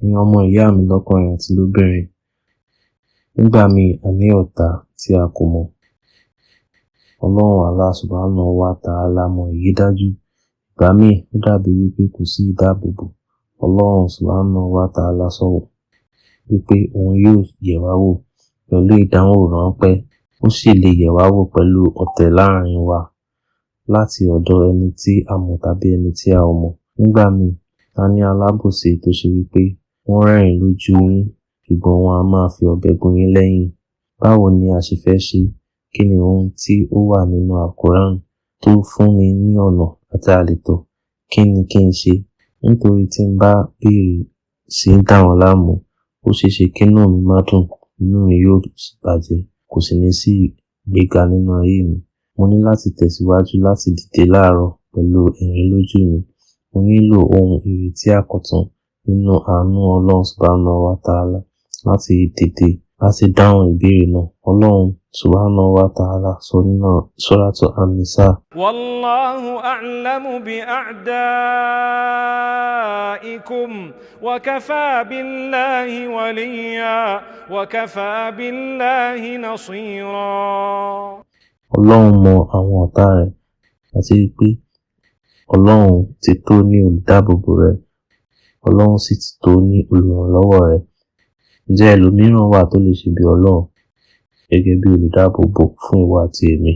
Ẹ̀yin ọmọ ìyá mi lọ́kùnrin àti lóbìnrin, nígbà míì a ní ọ̀tá tí a kò mọ̀. Ọlọ́run Allah Subhanahu wa Ta'ala mọ èyí dájú. Ìgbà míì ó dàbí wípé kò sí ìdáàbòbò. Ọlọ́run Subhanahu wa Ta'ala sọ wípé òun yóò yẹ̀ wá wò pẹ̀lú ìdánwò ráńpẹ́, ó sì lè yẹ̀ wá wò pẹ̀lú ọ̀tẹ̀ láàrin wa láti ọ̀dọ̀ ẹni tí a mọ̀ tàbí ẹni tí a ò mọ̀. Nígbà míì, a ní alábòsí tó ṣe wípé wọ́n rẹ́rìn lójú yín ṣùgbọ́n wọ́n á máa fi ọ̀bẹ gún yín lẹ́yìn. Báwo ni a ṣe fẹ́ ṣe? Kí ni ohun tí ó wà nínú Al-Quran tó fúnni ní ọ̀nà àti àlètò? Kí ni kí n ṣe? Nítorí tí n bá bẹ̀rẹ̀ sí í dà wọ́n láàmú, ó ṣeéṣe kí inú mi má dùn, inú mi yóò sì bàjẹ́, kò sì ní sí ìgbéga nínú ayé mi. Mo ní láti tẹ̀síwájú láti dìde láàárọ̀ pẹ̀lú ẹ̀rín lójú mi. Mo nílò ohun ìrètí àkọ́tun nínú àánú Ọlọ́run Subhanahu wa Ta'ala láti dìde láti dáhùn ìbéèrè náà. Ọlọ́run Subhanahu wa Ta'ala sọ nínú Suratu An-Nisa. والله أعلم بأعدائكم وكفى بالله وليا وكفى بالله نصيرا. Ọlọ́run mọ àwọn ọ̀tá rẹ̀ àti wípé Ọlọ́run ti tó ní olùdáàbòbò rẹ̀, Ọlọ́run sì ti tó ní olùrànlọ́wọ́ rẹ̀. Ǹjẹ́ ẹlòmíràn wà tó lè ṣe bí Ọlọ́run gẹ́gẹ́ bí olùdáàbòbò fún ìwọ àti èmi?